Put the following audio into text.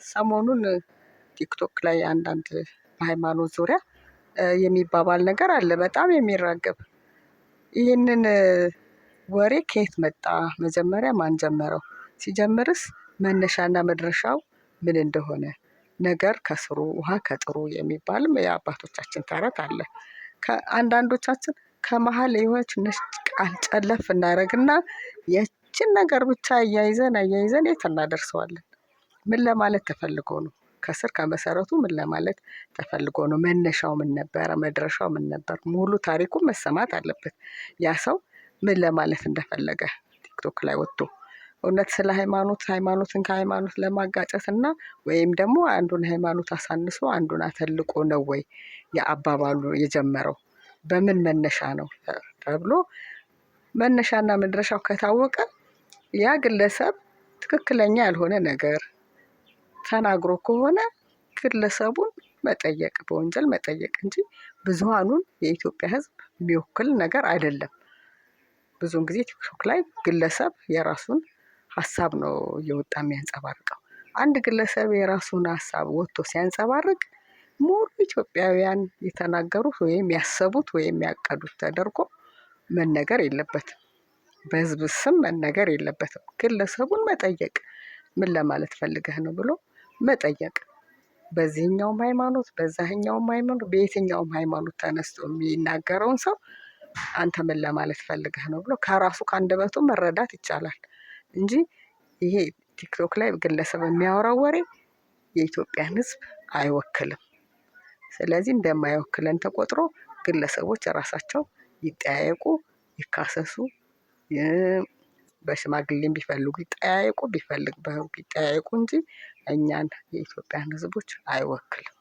ሰሞኑን ቲክቶክ ላይ አንዳንድ በሃይማኖት ዙሪያ የሚባባል ነገር አለ፣ በጣም የሚራገብ። ይህንን ወሬ ከየት መጣ? መጀመሪያ ማን ጀመረው? ሲጀምርስ መነሻና መድረሻው ምን እንደሆነ፣ ነገር ከስሩ ውሃ ከጥሩ የሚባልም የአባቶቻችን ተረት አለ። ከአንዳንዶቻችን ከመሃል የሆነች ትንሽ ቃል ጨለፍ እናደርግና ያችን ነገር ብቻ አያይዘን አያይዘን የት እናደርሰዋለን? ምን ለማለት ተፈልጎ ነው? ከስር ከመሰረቱ ምን ለማለት ተፈልጎ ነው? መነሻው ምን ነበረ? መድረሻው ምን ነበር? ሙሉ ታሪኩ መሰማት አለበት። ያ ሰው ምን ለማለት እንደፈለገ ቲክቶክ ላይ ወጥቶ እውነት ስለ ሃይማኖት፣ ሃይማኖትን ከሃይማኖት ለማጋጨት እና ወይም ደግሞ አንዱን ሃይማኖት አሳንሶ አንዱን አተልቆ ነው ወይ የአባባሉ የጀመረው? በምን መነሻ ነው ተብሎ መነሻና መድረሻው ከታወቀ፣ ያ ግለሰብ ትክክለኛ ያልሆነ ነገር ተናግሮ ከሆነ ግለሰቡን መጠየቅ፣ በወንጀል መጠየቅ እንጂ ብዙሃኑን የኢትዮጵያ ሕዝብ የሚወክል ነገር አይደለም። ብዙውን ጊዜ ቲክቶክ ላይ ግለሰብ የራሱን ሀሳብ ነው እየወጣ የሚያንጸባርቀው። አንድ ግለሰብ የራሱን ሀሳብ ወጥቶ ሲያንጸባርቅ ሙሉ ኢትዮጵያውያን የተናገሩት ወይም ያሰቡት ወይም ያቀዱት ተደርጎ መነገር የለበትም። በህዝብ ስም መነገር የለበትም። ግለሰቡን መጠየቅ፣ ምን ለማለት ፈልገህ ነው ብሎ መጠየቅ። በዚህኛውም ሃይማኖት፣ በዛህኛውም ሃይማኖት፣ በየትኛውም ሃይማኖት ተነስቶ የሚናገረውን ሰው አንተ ምን ለማለት ፈልገህ ነው ብሎ ከራሱ ከአንደበቱ መረዳት ይቻላል እንጂ ይሄ ቲክቶክ ላይ ግለሰብ የሚያወራው ወሬ የኢትዮጵያን ህዝብ አይወክልም። ስለዚህ እንደማይወክለን ተቆጥሮ ግለሰቦች ራሳቸው ይጠያየቁ፣ ይካሰሱ፣ በሽማግሌም ቢፈልጉ ይጠያየቁ፣ ቢፈልግ በህግ ይጠያየቁ እንጂ እኛን የኢትዮጵያን ህዝቦች አይወክልም።